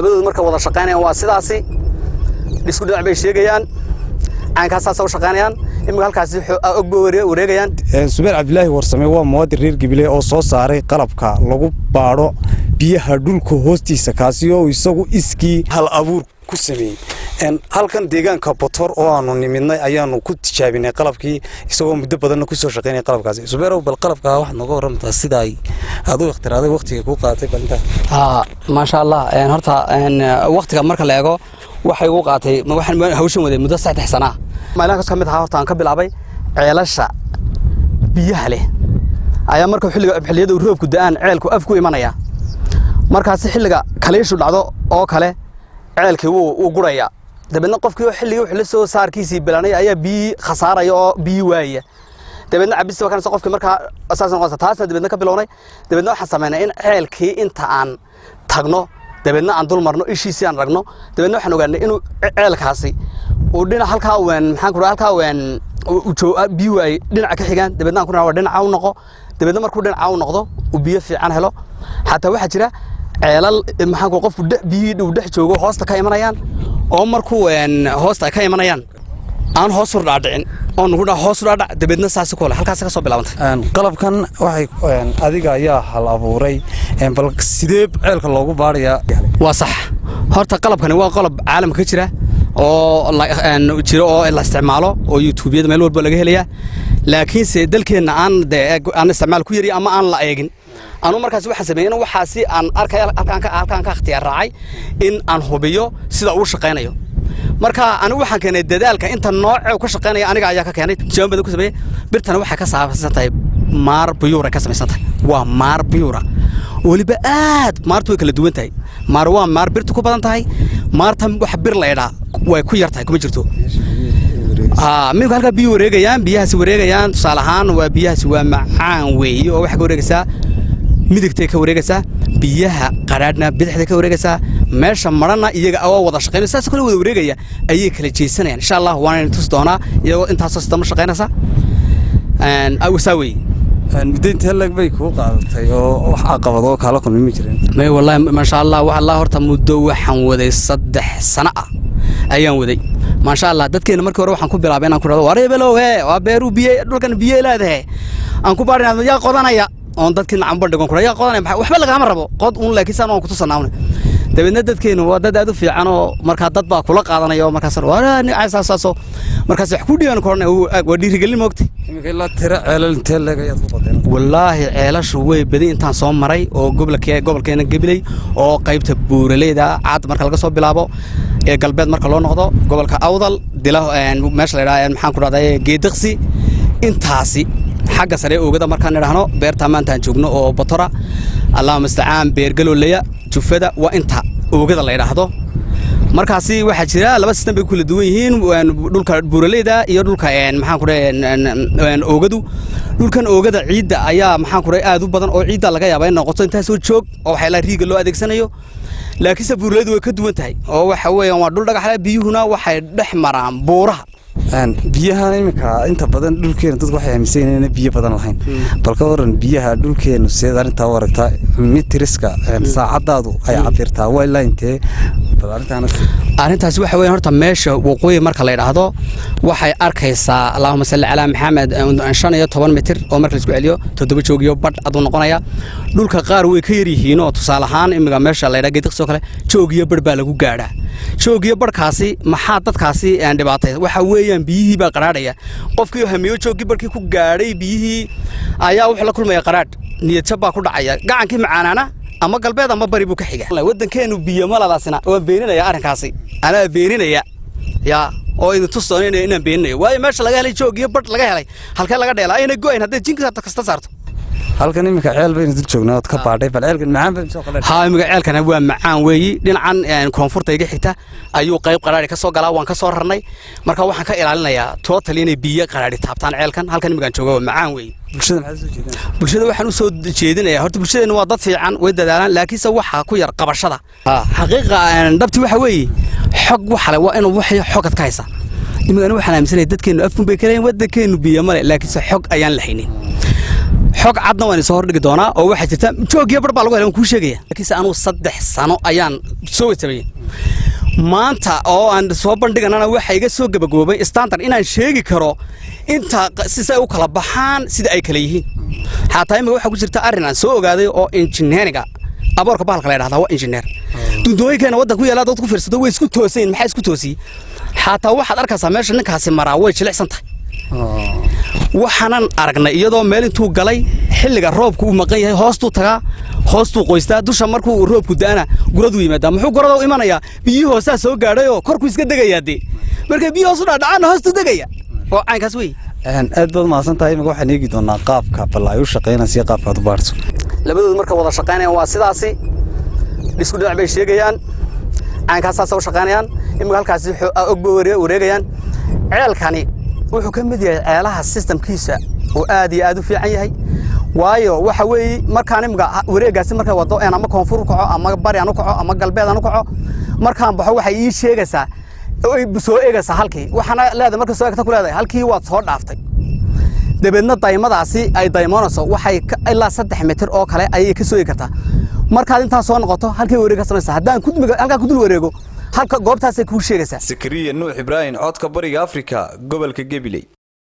Labadoodu marka wada shaqaynayaan waa sidaasi, isku dhinac bay sheegayaan, caynkaas u shaqaynayaan. Imika halkaasi og bay wareegayaan. Subeer Cabdilaahi Warsame waa muwaadin reer Gabiley oo soo saaray qalabka lagu baadho biyaha dhulka hoostiisa, kaasi oo isagu iskii hal abuur ku sameeyey. Halkan deegaanka Botor oo aanu nimidnay ayaanu ku tijaabinay qalabkii, isagoo muddo badanna kusoo shaqaynaya qalabkaasi. Subeerow, bal qalabka waxaad nooga warramtaa sida ay aad u ikhtiraacday, waqtiga kuu qaadatay, bal intaa. Maasha Allah. Horta waqtiga marka la eego, waxay ugu qaatay, waxaan hawshan waday muddo 3 sana ah. Maalinkaas ka mid ahaa horta aan ka bilaabay ceelasha biyaha leh ayaa marka xilliga xilliyada uu roobku da'aan ceelku af ku imanaya. Markaasi xilliga kaliishu dhacdo oo kale ceelkii wuu guraya. Dabeedna qofkii oo xilligii wuxuu la soo saarkiisii bilanay ayaa biyii khasaaraya oo biyii waayaya. Dabeedna cabista kanaysa qofkii, markaa saas noqonaysa. Taasna dabeedna ka bilownay. Dabeedna waxaan samaynay in ceelkii inta aan tagno, dabeedna aan dul marno, ishiisii aan ragno. Dabeedna waxaan ogaanay inuu ceelkaasi uu dhinac halkaa wen, maxaan ku halkaa wen biyuhu ay dhinaca ka xigaan. Dabeedna aan ku waa dhinaca u noqo. Dabeedna markuu dhinaca u noqdo uu biyo fiican helo. Xataa waxaa jira ceelal, maxaan ku qofku biyihii uu dhex joogo hoosta ka imanayaan, oo markuu hoosta ay ka imanayaan aan hoos u dhaadhicin oo nugu dhaa hoos u dhaadhac. Dabeedna saasi kole halkaas ka soo bilaabantay. Qalabkan waxay adiga ayaa hal abuuray, bal sidee ceelka loogu baadhayaa? Waa sax. Horta qalabkani waa qalab caalamka ka jira oo jiro oo la isticmaalo oo YouTubeyada meel walba laga helaya, laakiinse dalkeenna aan dee aan isticmaal ku yari ama aan la eegin. Anu markaas waxaan sameeyey in waxaasi aan arkay halkaan ka ikhtiyaar raacay in aan hubiyo sida uu shaqaynayo. Marka anigu waxaan keenay dadaalka inta nooce ka shaqaynaya aniga ayaa ka keenay, tijaabo badan ku sameeyey. Birtana waxay ka saabsan tahay maar pure ka samaysan tahay, waa maar pure weliba aad. Maartu way kala duwan tahay. Maar waa maar birtu ku badan tahay, maarta wax bir la idhaa way ku yar tahay, kuma jirto. Minku halkaa biyo wareegayaan, biyahaasi wareegayaan, tusaale ahaan waa biyahaasi waa macaan weeye oo waxay ka wareegaysaa midigtay ka wareegaysaa, biyaha qadhaadhna bidixday ka wareegaysaa, meesha marana iyaga oo wada shaqeynaya saas kale wada wareegaya ayay kala jeesanayaan. Insha Allah waana tusi doonaa iyagoo intaasoo sistama shaqeynaysa saa weeye. Muddo intee lag bay kuu qaadatay oo wax caqabad oo kaala kulmi ma jireen? May, wallahi, maasha Allah, wallah, horta muddo waxaan waday 3 sano ah ayaan waday, maasha Allah. Dadkeena markii hore waxaan ku bilaabay inaan ku dhahdo, war hebelow, hee, waa beeruu biye, dhulkan biye leedahay, aan ku baadhin, yaa qodanaya, oon dadkii nacan bandhigon ku yaa qodanaya, maxaa waxba lagama rabo, qod uun, laakiin saan waan ku tusanaawne. Dabeedna dadkeenu waa dad aad u fiican oo markaa dad baa kula qaadanaya oo markaas saasaasoo markaas wax ku dhiiban koranay, waa dhiirigelin moogtay. Iminka ilaa tiro ceelal intee leeg ayaad ku qodeen? Wallaahi, ceelashu way badi intaan soo maray oo gobolkeena Gabiley oo qaybta buuraleyda cad marka laga soo bilaabo ee galbeed marka loo noqdo gobolka Awdal, dila meesha la yidhaha, maxaan ku dhahday, Geediqsi, intaasi xagga sare oogada markaan idhaahno, beerta maantaan joogno oo Botora, Allahuma mustacaan, Beergaloleya, Jufada, waa inta oogada la yidhaahdo. Markaasi waxaa jira laba system bay ku kala duwan yihiin, dhulka buuraleyda iyo dhulka, maxaan ku dhahay, oogadu. Dhulkan oogada ciidda ayaa, maxaan ku dhahay, aad u badan oo ciidda laga yaabaa in noqoto intaasoo joog oo waxyaalaha riiga loo adeegsanayo, laakiinse buuraleydu way ka duwan tahay oo waxa weeyaan waa dhul dhagaxle, biyuhuna waxay dhex maraan buuraha. Biyahan iminka inta badan dhulkeena dadku waxay aaminsan yihiin inayna biyo badan lahayn. Bal ka waran biyaha dhulkeenu, sideed arrintaa u aragtaa? Mitriska saacadaadu ay cabirtaa waa ilaa intee? Bal arrintaana Arrintaasi waxa weeyaan, horta meesha waqooyi marka la yidhaahdo waxay arkaysaa, Allahuma salli calaa Maxamed, 15 mitir oo marka la isku celiyo 7 joogiyo badh aduu noqonaya. Dhulka qaar way ka yar yihiin oo tusaale ahaan imiga meesha la yidhaha Geediqsi oo kale joogiyo badh baa lagu gaadhaa. Joogiyo badhkaasi maxaa dadkaasi dhibaatay? Waxa weeyaan biyihii baa qaraadhaya. Qofkii hamiyo jooggii badhkii ku gaadhay biyihii ayaa wuxuu la kulmaya qaraadh, niyadjab baa ku dhacaya. Gacankii macaanaana ama galbeed ama bari buu ka xiga. Waddankeenu biyo maladaasina waan beeninaya arrinkaasi, anaa beeninaya yaa oo idin tus doona inaan beeninayo, waayo meesha laga helay joog iyo badh laga helay halkee laga dheelaa ayna go'ayn hadday jinka kasta saarto. Halkan iminka ceel baynu dul joognaa ood ka baadhay. Bal ceelkan macaan baynu soo qadhay? Haa, imiga ceelkan waa macaan weeyi. Dhinacan koonfurta iga xigta ayuu qayb qaraari ka soo galaa, waan ka soo rarnay. Marka waxaan ka ilaalinayaa total inay biyo qaraari taabtaan ceelkan. Halkan imigaan jooga waa macaan weeyi. Bulshada maxaad soo jeedinaysaa? Bulshada waxaan u soo jeedinayaa, horta bulshadeennu waa dad fiican, way dadaalaan, laakiinse waxaa ku yar qabashada xaqiiqa dhabti. Waxa weeye xog waxale waa inuu waxay xogad ka haysaa. Imigana waxaan aaminsanaya dadkeennu afun bay kaleeyiin waddankeennu biyo male, laakiinse xog ayaan la haynin. Xog cadna waan isoo hordhigi doonaa oo waxaa jirta joogiyo bar baa lagu helay, waan kuu sheegaya. Laakiinse anugu 3 sano ayaan soo sameeyey. Maanta oo aan soo bandhiganana waxa iga soo gabagaboobay standard inaan sheegi karo inta sisay u kala baxaan, sida ay kala yihiin. Xataa imika waxaa ku jirta arrin aan soo ogaaday oo engineeringa. Aboorka bahalka la yidhahdaa waa engineer. Dundooyinkeena waddanka ku yaala dad ku fiirsado, way isku toosayin. Maxaa isku toosiyey? Xataa waxaad arkaysaa meesha ninkaasi maraa way jilicsan tahay. Waxaanan aragnay iyadoo meel intuu galay, xilliga roobku uu maqan yahay hoostuu tagaa, hoostuu qoystaa. Dusha markuu roobku da'ana guraduu yimaadaa. Muxuu gurada u imanayaa? Biyihii hoosaa soo gaadhayoo korkuu iska degayaa. Dee markay biyihii hoos u dhaadhacaanna hoostuu degaya oo caynkaas wey. Aad baad mahadsan tahay. Imika waxaan eegi doonaa qaabka bal ay u shaqaynaysa iyo qaabka aad u baarto. Labadoodu marka wada shaqaynayaan waa sidaasi, isku dhinac bay sheegayaan, caynkaas saasa u shaqaynayaan. Imika halkaasi og bay wareegayaan. Ceelkani wuxuu ka mid yahay ceelaha systemkiisa oo aad iyo aad u fiican yahay, waayo waxa weeye markaan imika wareegaasi markay wado een ama koonfur u kaco ama bari aan u kaco ama galbeed aan u kaco, markaan baxo waxay ii sheegaysaa ay soo eegaysaa halkii. Waxaana leedahay marka soo eegta ku leedahay halkii waad soo dhaaftay. Dabeedna daymadaasi ay daymoonayso waxay ilaa 3 mitir oo kale ayay ka soo eegi kartaa. Markaad intaa soo noqoto halkii wareeg ka samaysa, haddaan halkaa ku dul wareego, halka goobtaasay kuu sheegaysaa. Sakariya Nuux Ibraahim, Codka Bariga Afrika, gobolka Gabiley.